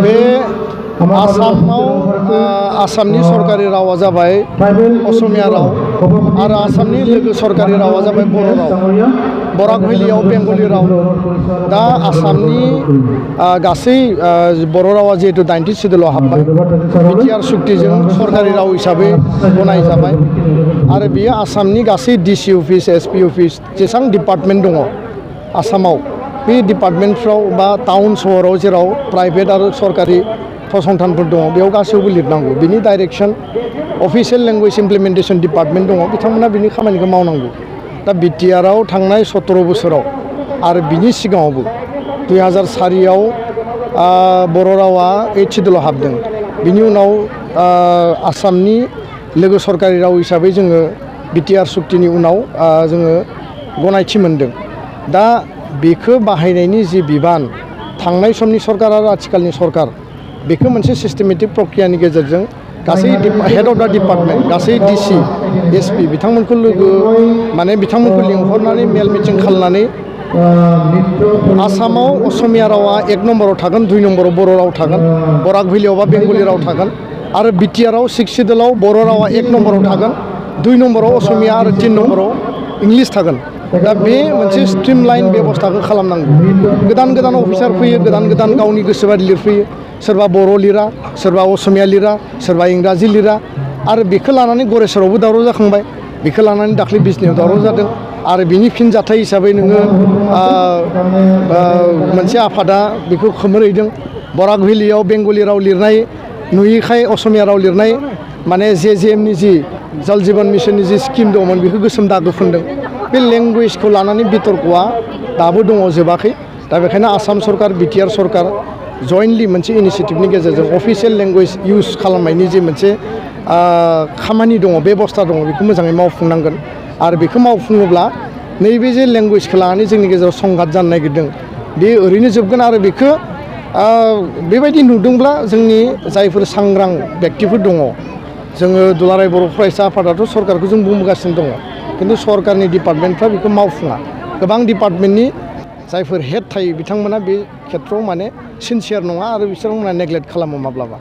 बे आसामनि सरकारि रावा जाबाय असमिया राव आरो आसामनि लोगो सरकारि रावा जाबाय बर' राव बराक भेलियाव बेंगलि राव दा आसामनि गासै बर' रावा जिहेतु 90 सिडुलाव हाबबाय बिटिआर सुक्तिजों सरकारि राव हिसाबै गनायजाबाय आरो बेयो आसामनि गासै डिसि अफिस एसपि अफिस जेसेबां डिपार्टमेन्ट दङ आसामाव बे डिपार्टमेन्टफ्राव बा टाउन सहराव जेराव प्राइभेट आरो सरकारि फसंथानफोर दङ बेयाव गासैयावबो लिरनांगौ बिनि direction official language implementation department दङ बिथांमोना बिनि खामानिखौ मावनांगौ दा बिटिआरआव थांनाय 17 बोसोराव आरो बिनि सिगाङावबो 2004 आव बर' रावा 8 सिडुलाव हाबदों बिनि उनाव आसामनि लोगो सरकारि राव हिसाबै जोङो बिटिआर सुक्तिनि उनाव जोङो गनायथि मोनदों दा बेखौ बाहायनायनि जि बिबान थांनाय समनि सरकार आरो आथिखालनि सरकार बेखौ मोनसे सिस्टेमेटिक प्रक्रियानि गेजेरजों गासै हेड अफ दा डिपार्टमेन्ट गासै डिसि एसपि बिथांमोनखौ बिथांमोनखौ लिंहरनानै मेल मिटिं खालामनानै आसामाव असमिया रावा 1 नम्बराव थागोन 2 नम्बराव बर' राव थागोन बराक भेलियाव बा बेंगलि राव थागोन आरो बिटिआरआव 6 सिडुलाव बर' रावा 1 नम्बराव थागोन 2 नम्बराव असमिया आरो 3 नम्बराव इंलिस थागोन दा बे मोनसे स्ट्रिमलाइन बेबस्थाखौ खालामनांगौ गोदान अफिसार फैयो गोदान गावनि गोसोबादि लिरफैयो सोरबा बर' लिरा सोरबा असमिया लिरा सोरबा इंराजि लिरा आरो बेखौ लानानै गरेस्वरावबो दावराव जाखांबाय बेखौ लानानै दाख्लै बिजनियाव दावराव जादों आरो बिनि फिनजाथाय हिसाबै नोङो मोनसे आफादा बेखौ खोमोरहैदों बराक भेलियाव बेंगलि राव लिरनाय नुयैखाय असमिया राव लिरनाय माने जेएमनि जि जल जीवन मिशननि जि स्किम दंमोन बेखौ गोसोम दागो फुनदों बे लेंगुवेजखौ लानानै बितर्कआ दाबो दङ जोबाखै दा बेखायनो आसाम सरकार बिटिआर सरकार जयेन्टलि मोनसे इनिसियेटिभनि गेजेरजों अफिसियेल लेंगुवेज इउज खालामनायनि जे मोनसे खामानि दङ बेबस्था दङ बेखौ मोजाङै मावफुंनांगोन आरो बेखौ मावफुङोब्ला नैबे जे लेंगुवेजखौ लानानै जोंनि गेजेराव संघात जानो नागिरदों बे ओरैनो जोबगोन आरो बेखौ बेबायदि नुदोंब्ला जोंनि जायफोर सांग्रां बेक्तिफोर दङ जोङो दुलाराय बर' फरायसा आफादाथ' सरकारखौ जों बुंबोगासिनो दङ खिन्थु सरकारनि डिपार्टमेन्टफ्रा बेखौ मावफुङा गोबां डिपार्टमेन्टनि जायफोर हेड थायो बिथांमोना बे खेत्रआव माने सिनसियार नङा आरो बिसोरमोना नेग्लेक्ट खालामो माब्लाबा